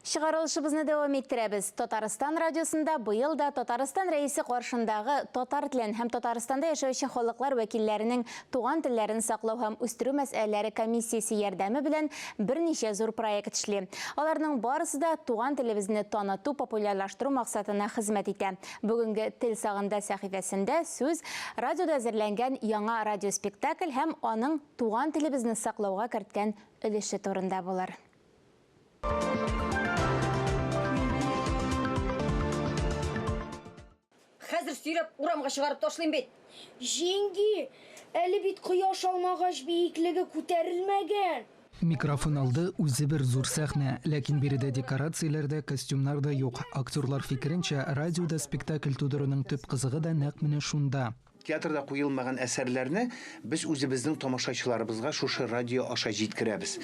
Чыгарылышыбызны дәвам иттерәбез. Татарстан радиосында быел да Татарстан Рәисе каршындагы татар телен һәм Татарстанда яшәүче халыклар вәкилләренең туган телләрен саклау һәм үстерү мәсьәләләре комиссиясе ярдәме белән берничә зур проект эшли. Аларның барысы да туган телебезне таныту, популярлаштыру максатына хезмәт итә. Бүгенге Тел сагында сәхифәсендә сүз радиода әзерләнгән яңа радиоспектакль һәм аның туган телебезне саклауга керткән өлеше турында булыр. Хәзер сөйрәп урамга чыгарып ташлыйм бит. Җиңги, әле бит кояш алмагач биеклеге күтәрелмәгән. Микрофон алды үзе бер зур сәхнә, ләкин биредә декорацияләр дә, костюмнар да юк. Актерлар фикеренчә, радиода спектакль тудыруның төп кызыгы да нәкъ менә шунда. Театрда куелмаган әсәрләрне без үзебезнең тамашачыларыбызга шушы радио аша җиткерәбез.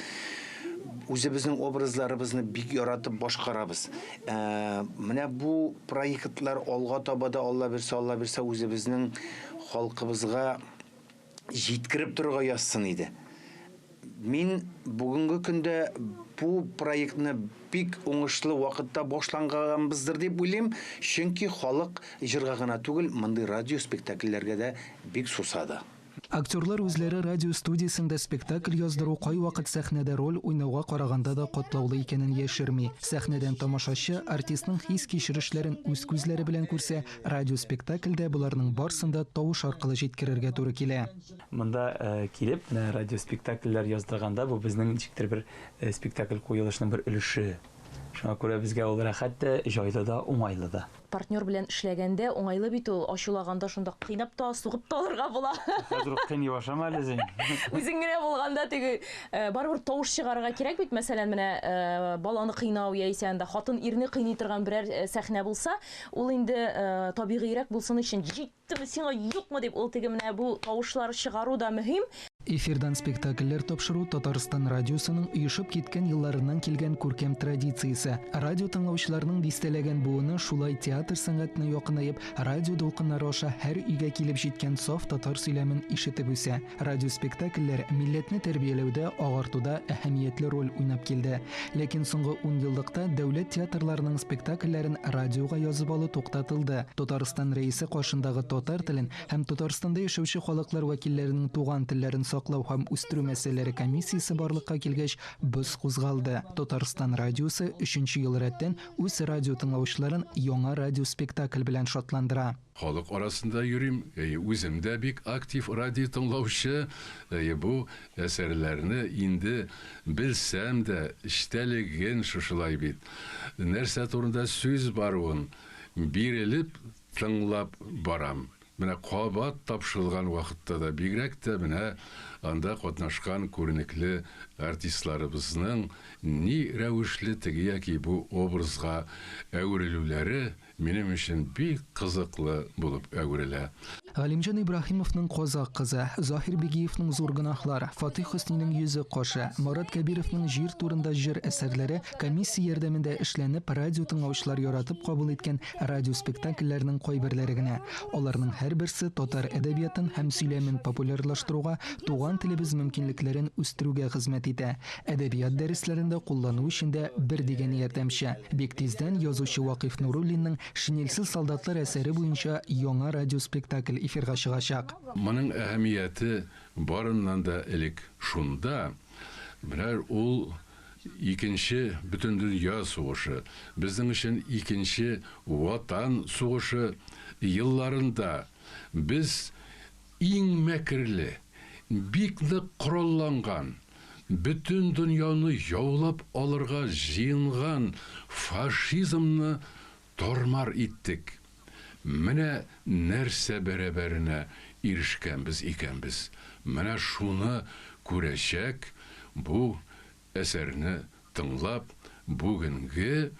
Үзебезнең образларыбызны бик яратып башкарабыз. Ә, менә бу проектлар алга таба да Алла бирсә, Алла бирсә үзебезнең халкыбызга җиткереп торырга язсын иде. Мин бүгенге көндә бу проектны бик уңышлы вакытта башланганбыздыр дип уйлыйм, чөнки халык җырга гына түгел, мондый радио спектакльләргә дә бик сусады. Актерлар үзләре радио студиясендә спектакль яздыру кайвакыт сәхнәдә роль уйнауга караганда да катлаулы икәнен яшерми. Сәхнәдән тамашачы артистның хис-кичерешләрен үз күзләре белән күрсә, радиоспектакльдә боларның барсын да тавыш аркылы җиткерергә туры килә. Монда килеп, менә радиоспектакльләр яздырганда, бу безнең ничектер бер спектакль куелышының бер өлеше. Шуңа күрә безгә ул рәхәт тә, җайлы да, уңайлы да. Партнер белән эшләгәндә уңайлы бит ул, ачулаганда шунда кыйнап та, сугып та алырга була. Хәзер үк кыйный башлама әле син. Үзең генә булганда теге барыбер тавыш чыгарырга кирәк бит, мәсәлән, менә баланы кыйнау яисә анда хатын ирне кыйный торган берәр сәхнә булса, ул инде табигыйрәк булсын өчен җит Җиттеме сиңа, юкмы дип, ул теге менә бу тавышлар чыгару да мөһим. Эфирдан спектакльләр тапшыру Татарстан радиосының оешып киткән елларыннан килгән күркәм традициясе. Радио тыңлаучыларның дистәләгән буыны шулай театр сәнгатенә якынаеп, радио дулкыннары аша һәр өйгә килеп җиткән саф татар сөйләмен ишетеп үсә. Радиоспектакльләр милләтне тәрбияләүдә, агартуда әһәмиятле роль уйнап килде. Ләкин соңгы унъеллыкта дәүләт театрларының спектакльләрен радиога язып алу туктатылды. Татарстан Рәисе каршындагы татар телен һәм Татарстанда яшәүче халыклар вәкилләренең туган телләрен саклау һәм үстерү мәсьәләләре комиссиясе барлыкка килгәч, боз кузгалды. Татарстан радиосы өченче ел рәттән үз радиотыңлаучыларын яңа радиоспектакль белән шатландыра. Халык арасында йөрим, әйе, үзем дә бик актив радио тыңлаучы, әйе, бу әсәрләрне инде белсәм дә, эчтәлеген шушылай бит, нәрсә турында сүз баруын бирелеп тыңлап барам. Менә кабат тапшырылган вакытта да, бигрәк тә менә анда катнашкан күренекле артистларыбызның ни рәвешле теге яки бу образга әверелүләре Минем өчен бик кызыклы булып әверелә. Галимҗан Ибраһимовның Казакъ кызы, Заһир Бигиевның Зур гөнаһлар, Фатыйх Хөснинең Йөзек кашы, Марат Кәбировның Җир турында җыр әсәрләре комиссия ярдәмендә эшләнеп, радио тыңлаучылар яратып кабул иткән радиоспектакльләрнең кайберләре генә. Аларның һәрберсе татар әдәбиятын һәм сөйләмен популярлаштыруга, туган телебез мөмкинлекләрен үстерүгә хезмәт итә. Әдәбият дәресләрендә куллану өчен дә бер дигән ярдәмче. Бик тиздән язучы Вакыйф Нуруллинның Шинельсез солдатлар әсәре буенча яңа радиоспектакль эфирга чыгачак. Моның әһәмияте барыннан да элек шунда, менә ул Икенче бөтендөнья сугышы, безнең өчен Икенче Ватан сугышы елларында без Иң мәкерле, бик нык коралланган, бөтен дөньяны яулап алырга җыенган фашизмны тар-мар иттек. Менә нәрсә бәрабәренә ирешкәнбез икән без. Менә шуны күрәчәк бу әсәрне тыңлап, бүгенге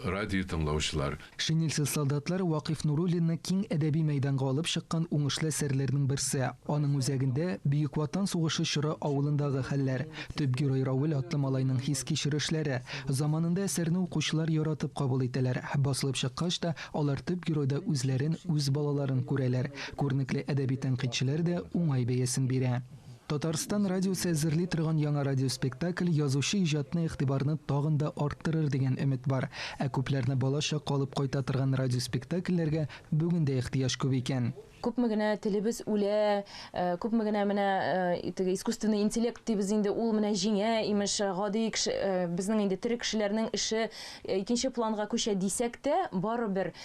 Радио тыңлаучылар. Шинельсез солдатлар Вакыйф Нуруллинны киң әдәби мәйданга алып чыккан уңышлы әсәрләрнең берсе. Аның үзәгендә, Бөек Ватан сугышы чоры авылындагы хәлләр. Төп герой Равил атлы малайның хис-кичерешләре. Заманында әсәрне укучылар яратып кабул итәләр. Басылып чыккач та, алар төп геройда үзләрен, үз балаларын күрәләр. Күренекле әдәби тәнкыйтьчеләр дә уңай бәясен бирә. Татарстан радиосы әзерли торган яңа радиоспектакль язучы иҗатына игътибарны тагын да арттырыр дигән өмет бар. Ә күпләрне балачакка алып кайта торган радиоспектакльләргә бүген дә ихтыяҗ күп икән. Күпме генә телебез үлә, күпме генә менә теге искусственный интеллект дибез инде, ул менә җиңә, имеш, гади кеше, безнең инде тере кешеләрнең эше икенче планга күчә дисәк тә, барыбер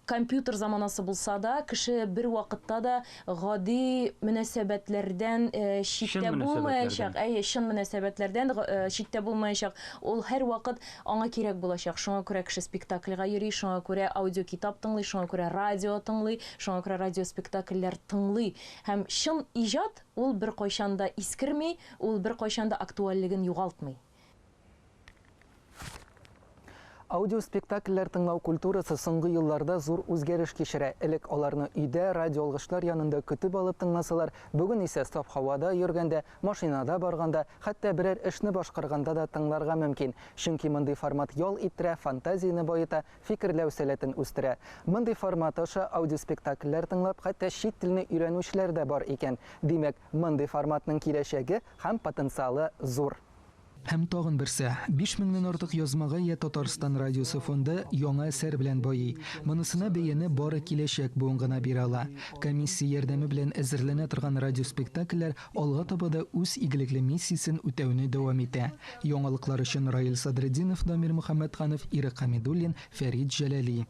компьютер заманасы булса да, кеше бер вакытта да гади мөнәсәбәтләрдән читтә булмаячак. Әйе, чын мөнәсәбәтләрдән читтә булмаячак. Ул һәрвакыт аңа кирәк булачак. Шуңа күрә кеше спектакльгә йөри, шуңа күрә аудиокитап тыңлый, шуңа күрә радио тыңлый, шуңа күрә радиоспектакльләр тыңлый. Һәм чын иҗат ул беркайчан да искерми, ул беркайчан да актуальлеген югалтмый. Аудиоспектакльләр тыңлау культурасы соңгы елларда зур үзгәреш кичерә. Элек аларны өйдә, радиоалгычлар янында көтеп алып тыңласалар, бүген исә саф һавада йөргәндә, машинада барганда, хәтта берәр эшне башкарганда да тыңларга мөмкин. Чөнки мондый формат ял иттерә, фантазияне баета, фикерләү сәләтен үстерә. Мондый формат аша аудиоспектакльләр тыңлап, хәтта чит телне өйрәнүчеләр дә бар икән. Димәк, мондый форматның киләчәге һәм потенциалы зур. Һәм тагын берсе. 5 меңнән артык язмага ия Татарстан радиосы фонды яңа әсәр белән байый. Монысына бәяне бары киләчәк буын гына бирә ала. Комиссия ярдәме белән әзерләнә торган радиоспектакльләр алга таба да үз игелекле миссиясен үтәүне дәвам итә. Яңалыклар өчен Раил Садретдинов, Дамир Мөхәммәтханов, Ирек Хәмидуллин, Фәрит Җәләли.